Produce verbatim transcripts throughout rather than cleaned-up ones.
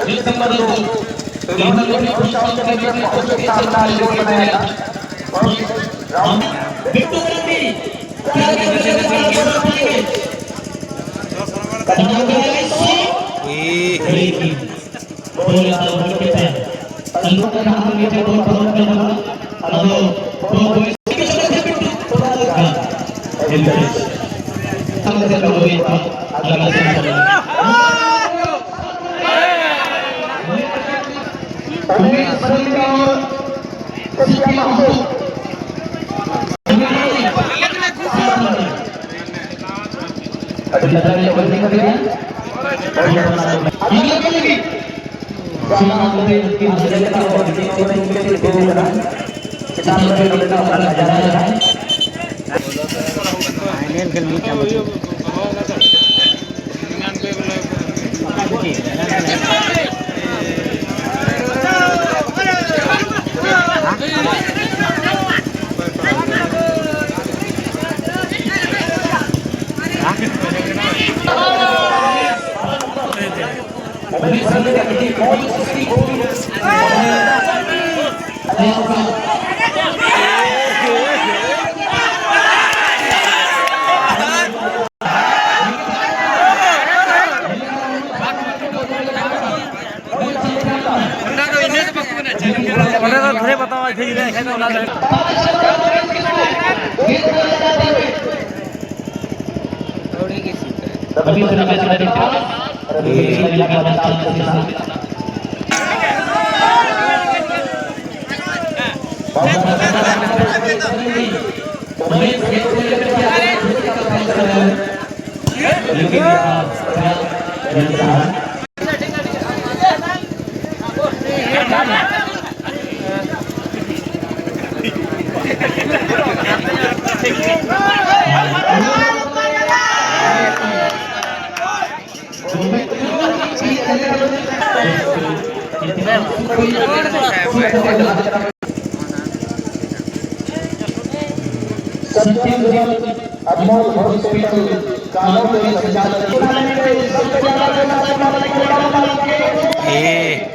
ᱢᱤᱫ ᱱᱚᱢᱵᱚᱨ ᱫᱚ ᱨᱤᱡᱚᱱᱟᱞ ᱞᱮᱵᱮᱞ ᱯᱚᱨᱤᱥᱚᱫ ᱠᱚᱢᱤᱴᱤ ᱨᱮᱱ ᱯᱚᱸᱪᱤᱥ ᱴᱤ ᱥᱟᱱᱛᱟᱲ ᱠᱚ ᱢᱮᱱᱟᱜᱼᱟ᱾ ᱵᱤᱴᱴᱩ ᱢᱟᱨᱰᱤ, ᱵᱚᱞ ᱦᱟᱛᱟᱣ ᱠᱮᱫ ᱛᱟᱭᱟ᱾ ᱛᱟᱹᱞᱩ ᱠᱟᱱᱟ ᱦᱟᱸᱜ ᱢᱤᱫᱴᱮᱱ ᱵᱚᱞ ᱯᱟᱨᱚᱢ ᱠᱟᱱᱟ᱾ ᱟᱫᱚ ᱵᱚᱞ ᱵᱚᱭᱮᱥ ᱠᱟᱱᱟ᱾ ᱮᱱᱛᱮ ᱥᱟᱢᱟᱝ ᱥᱮᱫ ᱠᱚ ᱟᱹᱜᱩᱭᱮᱫ ᱠᱚᱣᱟ᱾ ᱟᱫᱚ ᱟᱞᱮ ᱥᱮᱫ ᱠᱷᱚᱱ ᱩᱢᱮᱥ ᱥᱚᱨᱮᱱ ᱟᱨ ᱥᱤᱯᱤ ᱢᱟᱦᱟᱛᱚ᱾ ᱟᱹᱰᱤ ᱞᱟᱛᱟᱨ ᱨᱮ ᱵᱟᱹᱲᱛᱤ ᱠᱟᱛᱮ ᱟᱹᱰᱤ ᱞᱟᱛᱟᱨ ᱨᱮ ᱥᱟᱱᱟᱢ ᱠᱚᱛᱮ ᱱᱩᱠᱤᱱ ᱦᱟᱹᱡᱨᱤ ᱞᱮᱠᱟ ᱠᱚ ᱵᱤᱡᱚᱭ ᱠᱚ ᱢᱮᱱᱛᱮ ᱠᱚ ᱠᱚ ᱠᱟᱱᱟ᱾ ᱪᱮᱛᱟᱱ ᱨᱮ ᱱᱚᱰᱮᱱᱟᱜ ᱚᱠᱟ ᱞᱮᱠᱟ ᱡᱟᱭᱜᱟ ᱨᱮ ᱯᱷᱟᱭᱱᱮᱞ ᱠᱷᱮᱞ ᱢᱤᱫ ᱪᱟᱸᱫᱚ᱾ ᱚᱸᱰᱮ ᱫᱚ ᱫᱷᱩᱨᱮ ᱵᱟᱛᱟᱣᱟ, ᱤᱠᱷᱟᱹᱡ ᱨᱮ, ᱮᱱᱠᱷᱟᱡ ᱫᱚ ᱚᱱᱟ ᱫᱚ सत्येंद्र अमोल हॉस्पिटल कानों में सजा ᱮ᱾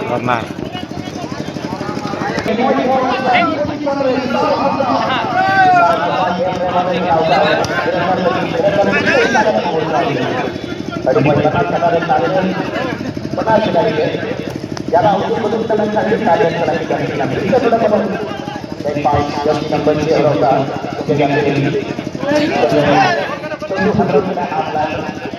Corner. ᱟᱹᱰᱤ ᱢᱚᱡᱽ ᱵᱟᱱᱟᱨ ᱠᱟᱛᱷᱟ ᱨᱮ ᱛᱟᱦᱮᱸ ᱞᱮᱱ ᱵᱟᱱᱟᱨ ᱥᱮᱫᱟᱭ ᱜᱮ ᱡᱟᱦᱟᱸ ᱩᱱᱠᱩ ᱠᱚ ᱫᱩᱲᱩᱵ ᱠᱟᱱᱟ ᱠᱷᱟᱱ ᱜᱮ ᱛᱟᱦᱮᱸ ᱞᱮᱱ ᱠᱟᱱᱟ ᱠᱤ ᱠᱟᱹᱢᱤ ᱠᱟᱱᱟ ᱤᱧ ᱫᱚ ᱱᱚᱰᱮ ᱠᱷᱚᱱ ᱯᱟᱸᱪ ᱫᱚᱥ ᱱᱚᱢᱵᱚᱨ ᱪᱮᱫ ᱦᱚᱸ ᱵᱟᱝ ᱡᱟᱭᱜᱟ ᱛᱮ ᱞᱟᱹᱜᱤᱫ ᱥᱚᱱᱫᱷᱩ ᱦᱮᱢᱵᱨᱚᱢ ᱠᱟᱱᱟ ᱟᱢ ᱞᱟᱹᱜᱤᱫ